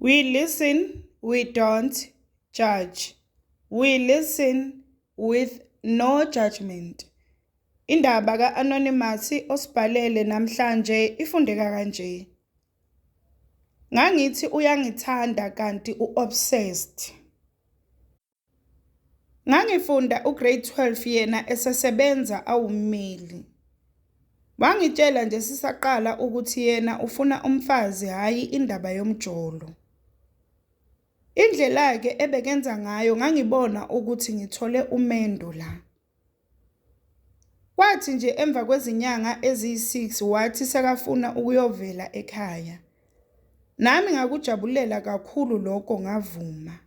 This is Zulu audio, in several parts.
We listen, we don't judge. We listen with no judgment. Indaba ka-Anonymous osibhalele namhlanje ifundeka kanje. Ngangithi uyangithanda kanti u-obsessed. Ngangifunda uGrade 12 yena esesebenza awummeli. Wangitshela nje sisaqala ukuthi yena ufuna umfazi hhayi indaba yomjolo. Indlela-ke ebekenza ngayo ngangibona ukuthi ngithole umendo la. Kwathi nje emva kwezinyanga eziyi-6 wathi sekafuna ukuyovela ekhaya. Nami ngakujabulela kakhulu lokho ngavuma.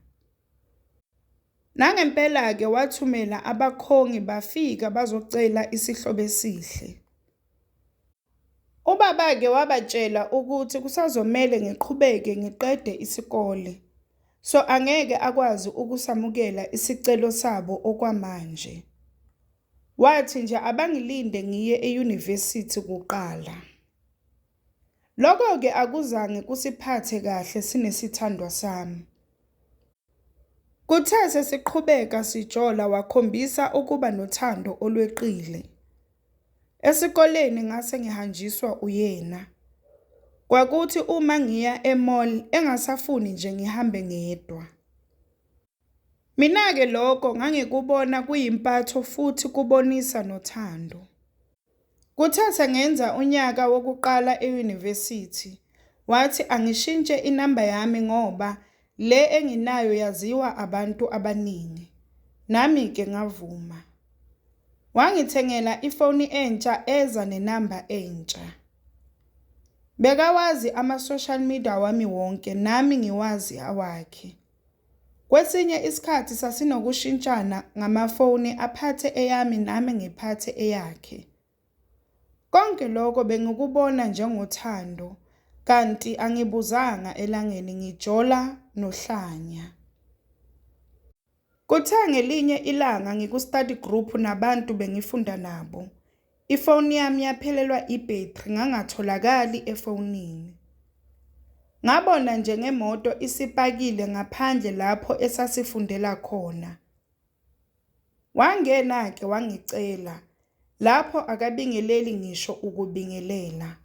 Nangempela-ke wathumela abakhongi bafika bazocela isihlobo esihle. Ubaba-ke wabatshela ukuthi kusazomele ngiqhubeke ngiqede isikole, so angeke akwazi ukusamukela isicelo sabo okwamanje. Wathi nje abangilinde ngiye eyunivesithi kuqala. Lokho-ke akuzange kusiphathe kahle sinesithandwa sami. Kuthe sesiqhubeka sijola wakhombisa ukuba nothando olweqile. Esikoleni ngase ngihanjiswa uyena. Kwakuthi uma ngiya e-mall engasafuni nje ngihambe ngedwa. Mina-ke lokho ngangikubona kuyimpatho futhi kubonisa nothando. Kuthe sengenza unyaka wokuqala eyunivesithi, wathi angishintshe inamba yami ngoba le enginayo yaziwa abantu abaningi. Nami-ke ngavuma. Wangithengela ifoni entsha eza nenamba entsha. Bekawazi ama-social media wami wonke nami ngiwazi awakhe. Kwesinye isikhathi sasinokushintshana ngamafoni aphathe eyami nami ngiphathe eyakhe. Konke lokho bengikubona njengothando kanti angibuzanga elangeni ngijola nohlanya. Kuthe ngelinye ilanga ngiku-study group nabantu bengifunda nabo, ifoni yami yaphelelwa ibhethri ngangatholakali efonini. Ngabona nje ngemoto isipakile ngaphandle lapho esasifundela khona. Wangena-ke wangicela, lapho akabingeleli ngisho ukubingelela.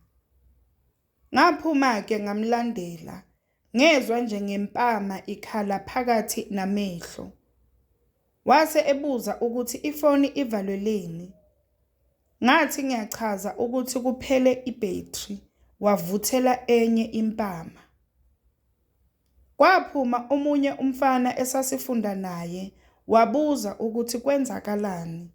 Ngaphuma-ke ngamlandela, ngezwa nje ngempama ikhala phakathi namehlo. Wase ebuza ukuthi ifoni ivaleleni. Ngathi ngiyachaza ukuthi kuphele ibhethri, wavuthela enye impama. Kwaphuma omunye umfana esasifunda naye, wabuza ukuthi kwenzakalani.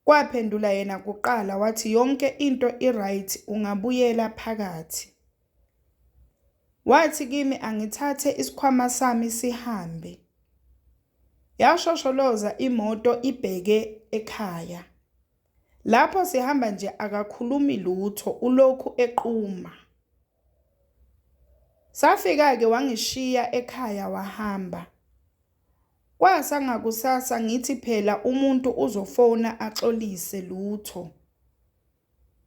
Kwaphendula yena kuqala wathi yonke into i-right ungabuyela phakathi. Wathi kimi angithathe isikhwama sami sihambe. Yashosholoza imoto ibheke ekhaya. Lapho sihamba nje akakhulumi lutho ulokhu equma. Safika-ke wangishiya ekhaya wahamba. Kwasa ngakusasa ngithi phela umuntu uzofona axolise lutho.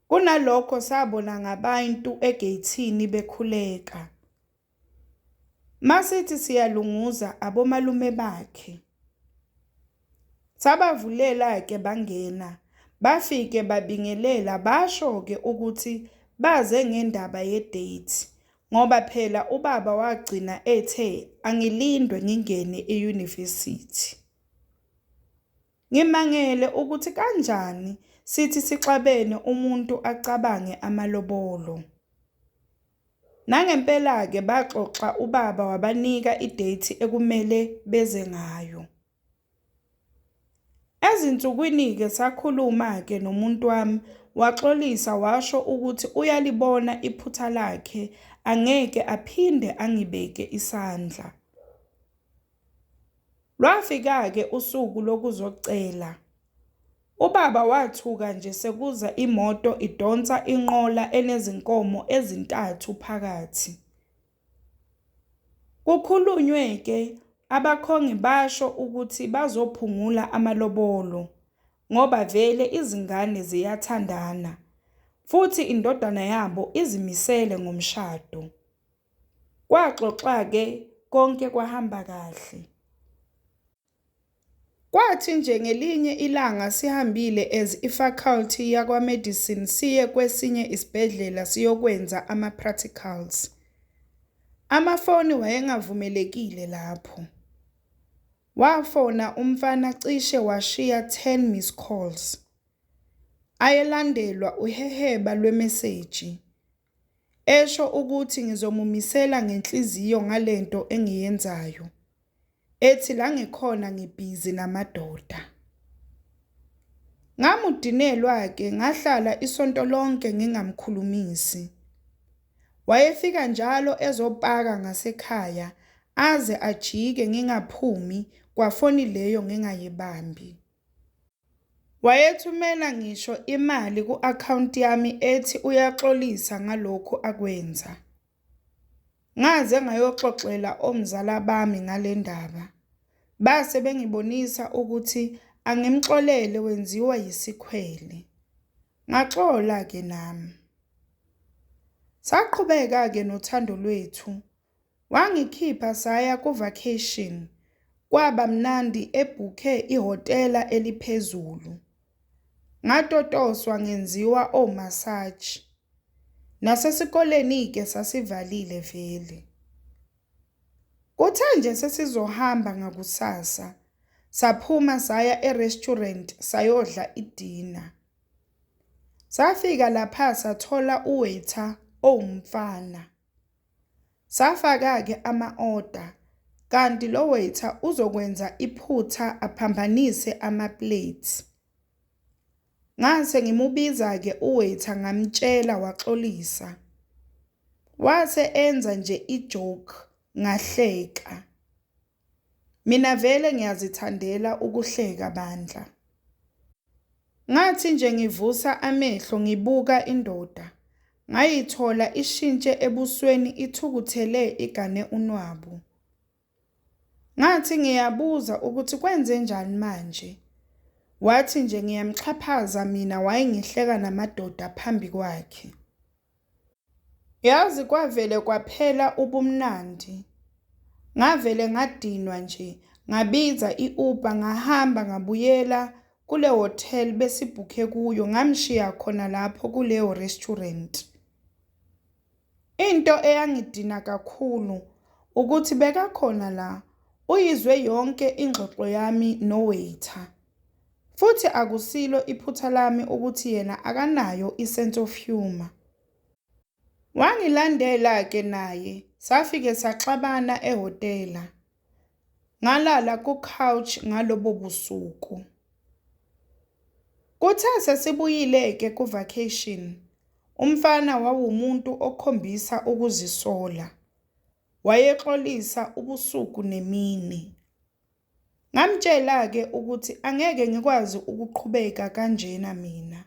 Kunalokho sabona ngabantu egeyithini bekhuleka. Masithi siyalunguza abomalume bakhe. Sabavulela-ke bangena, bafike babingelela basho-ke ukuthi baze ngendaba ye-date ngoba phela ubaba wagcina ethe angilindwe ngingene eyunivesithi. Ngimangele ukuthi kanjani sithi sixabene umuntu acabange amalobolo. Nangempela-ke baxoxa ubaba wabanika i-date ekumele beze ngayo. Ezinsukwini-ke sakhuluma-ke nomuntu wami waxolisa washo ukuthi uyalibona iphutha lakhe angeke aphinde angibeke isandla. Lwafika-ke usuku lokuzocela. Ubaba wathuka nje sekuza imoto idonsa inqola enezinkomo ezintathu phakathi. Kukhulunywe-ke abakhongi basho ukuthi bazophungula amalobolo ngoba vele izingane ziyathandana futhi indodana yabo izimisele ngomshado. Kwaxoxwa-ke konke kwahamba kahle. Kwathi nje ngelinye ilanga sihambile as i-faculty yakwa-medicine siye kwesinye isibhedlela siyokwenza ama-practicals. Amafoni wayengavumelekile lapho. Wafona umfana cishe washiya 10 miscalls. Ayelandelwa uheheba lwemeseji. Esho ukuthi ngizomumisela ngenhliziyo ngalento engiyenzayo. Ethi la ngikhona ngibhizi namadoda. Ngamudinelwa-ke ngahlala isonto lonke ngingamkhulumisi. Wayefika njalo ezopaka ngasekhaya aze ajike ngingaphumi kwafoni leyo ngingayibambi. Wayethumela ngisho imali ku-akhawunti yami ethi uyaxolisa ngalokhu akwenza. Ngaze ngayoxoxela omzala bami ngale ndaba. Base bengibonisa ukuthi angimxolele wenziwa yisikhwele. Ngaxola-ke nami. Saqhubeka-ke nothando lwethu. Wangikhipha saya ku-vacation. Kwaba mnandi ebhukhe ihhotela eliphezulu. Ngatotoswa ngenziwa o-massage. Nasesikoleni-ke sasivalile vele. Kuthe nje sesizohamba ngakusasa, saphuma saya e-restaurant sayodla idina. Safika lapha sathola u-waiter owumfana. Safaka-ke ama-order, kanti lo waiter uzokwenza iphutha aphambanise ama-plates. Ngase ngimubiza-ke u-waiter ngamtshela waxolisa. Wase enza nje i-joke ngahleka. Mina vele ngiyazithandela ukuhleka bandla. Ngathi nje ngivusa amehlo ngibuka indoda, ngayithola ishintshe ebusweni ithukuthele igane unwabu. Ngathi ngiyabuza ukuthi kwenzenjani manje. Wathi nje ngiyamxhaphaza mina wayengihleka namadoda phambi kwakhe. Yazi kwavele kwaphela ubumnandi. Ngavele ngadinwa nje, ngabiza i-Uber ngahamba ngabuyela kule hotel besibhukhe kuyo ngamshiya khona lapho kuleyo restaurant. Into eyangidina kakhulu ukuthi bekakhona la uyizwe yonke ingxoxo yami no-waiter. Futhi akusilo iphutha lami ukuthi yena akanayo i-sense of humour. Wangilandela-ke naye safike saxabana ehhotela. Ngalala ku-couch ngalobo busuku. Kuthe sesibuyile-ke ku-vacation, umfana wawumuntu okhombisa ukuzisola. Wayexolisa ubusuku nemini. Ngamtshela-ke ukuthi angeke ngikwazi ukuqhubeka kanjena mina.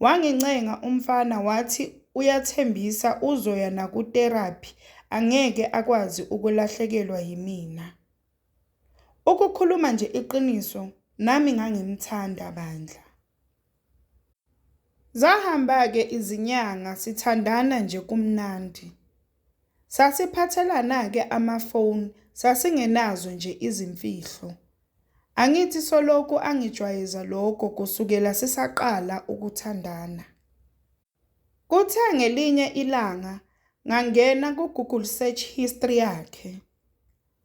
Wangincenga umfana wathi uyathembisa uzoya naku-therapy angeke akwazi ukulahlekelwa yimina. Ukukhuluma nje iqiniso, nami ngangimthanda bandla. Zahamba-ke izinyanga sithandana nje kumnandi. Sasiphathelana-ke amafoni, sasingenazo nje izimfihlo. Angithi solokhu angijwayeza lokho kusukela sisaqala ukuthandana. Kuthe ngelinye ilanga ngangena ku-Google search history yakhe.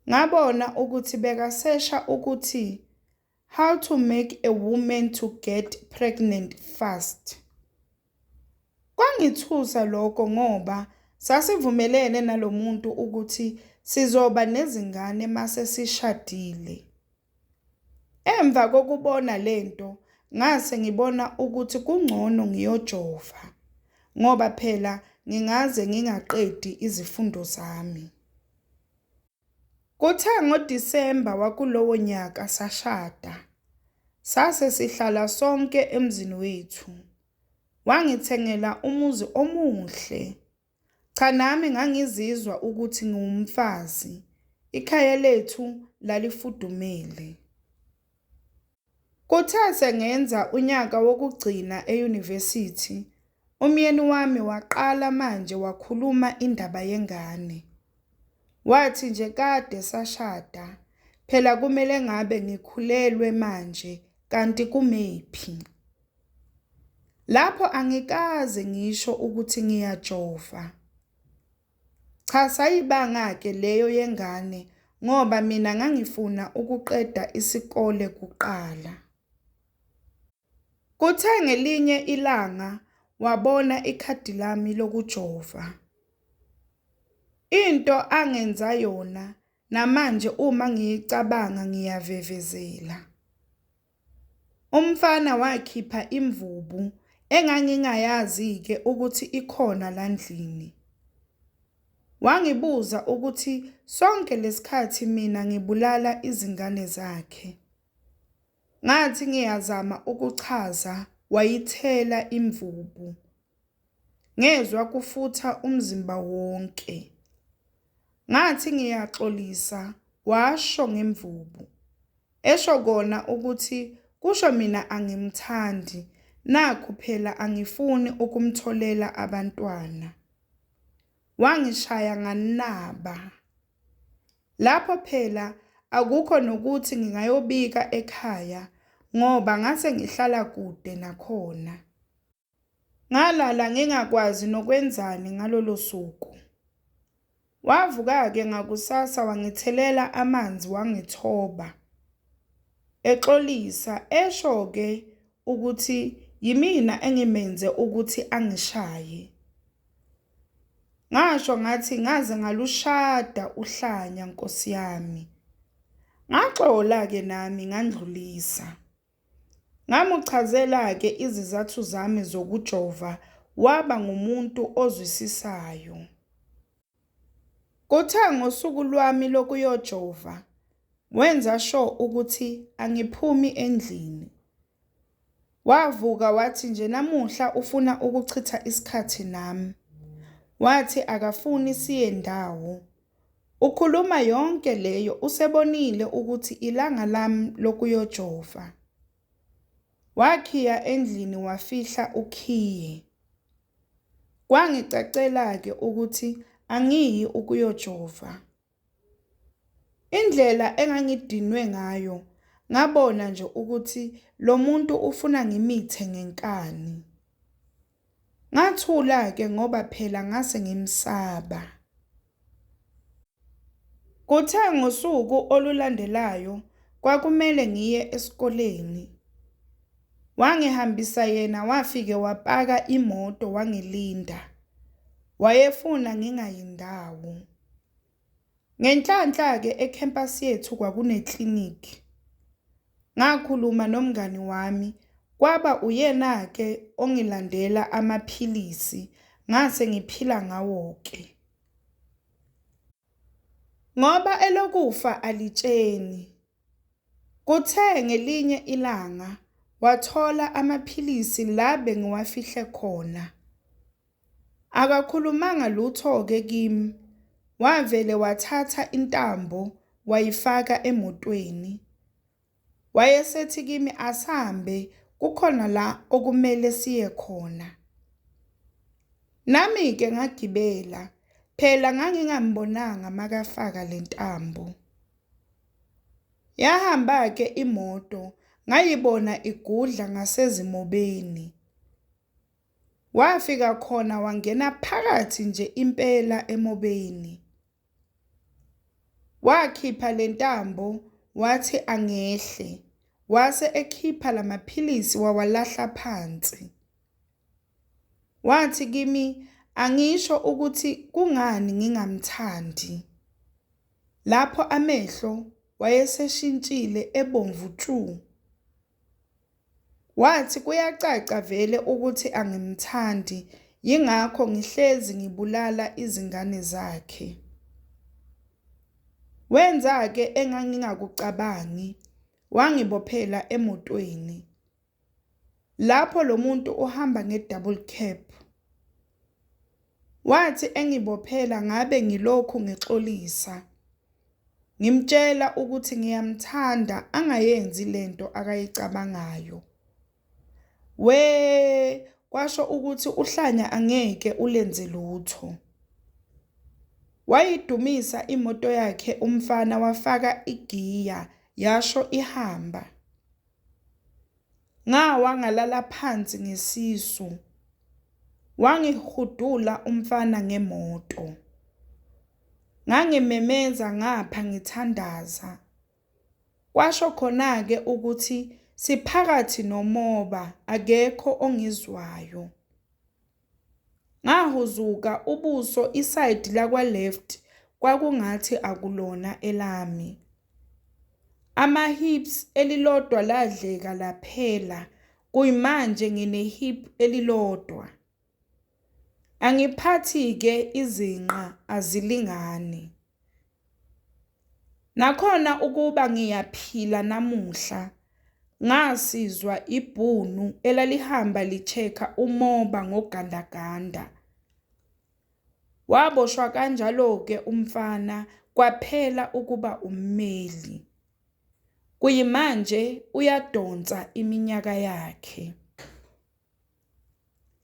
Ngabona ukuthi bekasesha ukuthi how to make a woman to get pregnant fast. Kwangithusa lokho ngoba sasivumelene nalomuntu ukuthi sizoba nezingane mase sishadile. Emva kokubona lento, ngase ngibona ukuthi kungcono ngiyojova ngoba phela ngingaze ngingaqedi izifundo zami. Kuthe ngoDisemba wakulowo nyaka sashada. Sase sihlala sonke emzini wethu. Wangithengela umuzi omuhle. Cha nami ngangizizwa ukuthi ngiwumfazi. Ikhaya lethu lalifudumele. Kuthe sengenza unyaka wokugcina eyunivesithi, Umyeni wami waqala manje wakhuluma indaba yengane. Wathi nje kade sashada, phela kumele ngabe ngikhulelwe manje kanti kumephi? Lapho angikaze ngisho ukuthi ngiyajova. Cha sayibanga-ke leyo yengane ngoba mina ngangifuna ukuqeda isikole kuqala. Kuthe ngelinye ilanga wabona ikhadi lami lokujova. Into angenza yona namanje uma ngiyicabanga ngiyavevezela. Umfana wakhipha imvubu engangingayazi-ke ukuthi ikhona la ndlini. Wangibuza ukuthi sonke lesikhathi mina ngibulala izingane zakhe. Ngathi ngiyazama ukuchaza wayithela imvubu. Ngezwa kufutha umzimba wonke. Ngathi ngiyaxolisa washo ngemvubu. Esho kona ukuthi kusho mina angimthandi nakhu phela angifuni ukumtholela abantwana. Wangishaya nganaba. Lapho phela akukho nokuthi ngingayobika ekhaya ngoba ngase ngihlala kude nakhona. Ngalala ngingakwazi nokwenzani ngalolo suku. Wavuka-ke ngakusasa wangithelela amanzi wangithoba. Exolisa esho-ke ukuthi yimina engimenze ukuthi angishaye. Ngasho ngathi ngaze ngalushada uhlanya nkosi yami. Ngaxola-ke nami ngandlulisa. Ngamuchazela-ke izizathu zami zokujova waba ngumuntu ozwisisayo. Kuthe ngosuku lwami lokuyojova wenza sho ukuthi angiphumi endlini. Wavuka wathi nje namuhla ufuna ukuchitha isikhathi nami. Wathi akafuni siye ndawo. Ukhuluma yonke leyo usebonile ukuthi ilanga lami lokuyojova. Wakhiya endlini wafihla ukhiye. Kwangicacela-ke ukuthi angiyi ukuyojova. Indlela engangidinwe ngayo, ngabona nje ukuthi lo muntu ufuna ngimithe ngenkani. Ngathula-ke ngoba phela ngase ngimsaba. Kuthe ngosuku olulandelayo kwakumele ngiye esikoleni. Wangihambisa yena wafike wapaka imoto wangilinda. Wayefuna ngingayi ndawo. Ngenhlanhla-ke ekhempasi yethu kwakuneklinikhi. Ngakhuluma nomngani wami kwaba uyena-ke ongilandela amaphilisi ngase ngiphila ngawo-ke. Ngoba elokufa alitsheni. Kuthe ngelinye ilanga wathola amaphilisi la bengiwafihle khona. Akakhulumanga lutho-ke kimi, wavele wathatha intambo wayifaka emotweni. Wayesethi kimi asambe kukhona la okumele siye khona. Nami-ke ngagibela, phela ngangingambonanga makafaka le ntambo. Yahamba-ke imoto ngayibona igudla ngasezimobeni. Wafika khona wangena phakathi nje impela emobeni. Wakhipha le ntambo wathi angehle, wase ekhipha lamaphilisi wawalahla phansi. Wathi kimi angisho ukuthi kungani ngingamthandi. Lapho amehlo wayeseshintshile ebomvu tshu. Wathi kuyacaca vele ukuthi angimthandi yingakho ngihlezi ngibulala izingane zakhe. Wenza-ke engangingakucabangi, wangibophela emotweni. Lapho lo muntu uhamba nge-double cab. Wathi engibophela ngabe ngilokhu ngixolisa. Ngimtshela ukuthi ngiyamthanda angayenzi lento akayicabangayo. We, kwasho ukuthi uhlanya angeke ulenze lutho. Wayidumisa imoto yakhe umfana wafaka igiya yasho ihamba. Ngawa ngalala phansi ngesisu. Wangihudula umfana ngemoto. Ngangimemeza ngapha ngithandaza. Kwasho khona-ke ukuthi siphakathi nomoba akekho ongizwayo. Ngahuzuka ubuso isayidi lakwa-left kwakungathi akulona elami. Ama-hips elilodwa ladleka laphela kuyimanje ngine-hip elilodwa. Angiphathi-ke izinqa azilingani. Nakhona ukuba ngiyaphila namuhla ngasizwa ibhunu elalihamba li-check-a umoba ngogandaganda. Waboshwa kanjalo-ke umfana kwaphela ukuba ummeli. Kuyimanje uyadonsa iminyaka yakhe.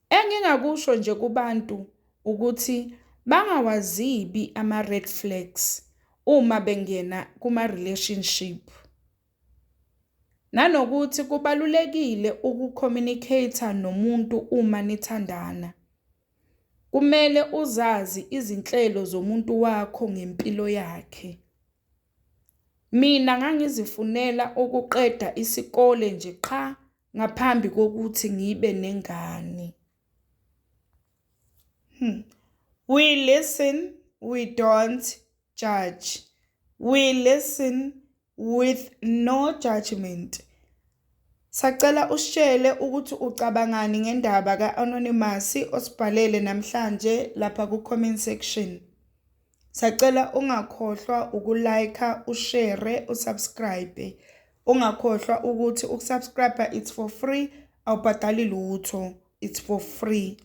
Engingakusho nje kubantu ukuthi bangawazibi ama-red flags uma bengena kuma-relationship. Nanokuthi kubalulekile uku-communicate nomuntu uma nithandana. Kumele uzazi izinhlelo zomuntu wakho ngempilo yakhe. Mina ngangizifunela ukuqeda isikole nje qha ngaphambi kokuthi ngibe nengane. We listen, we don't judge. We listen with no judgment. Sacela usitshele ukuthi ucabangani ngendaba ka-Anonymous osibhalele namhlanje lapha ku-comment section. Sacela ungakhohlwa uku-like, u-share, u-subscribe. Ungakhohlwa ukuthi uku-subscribe it's for free, awubhadali lutho, it's for free.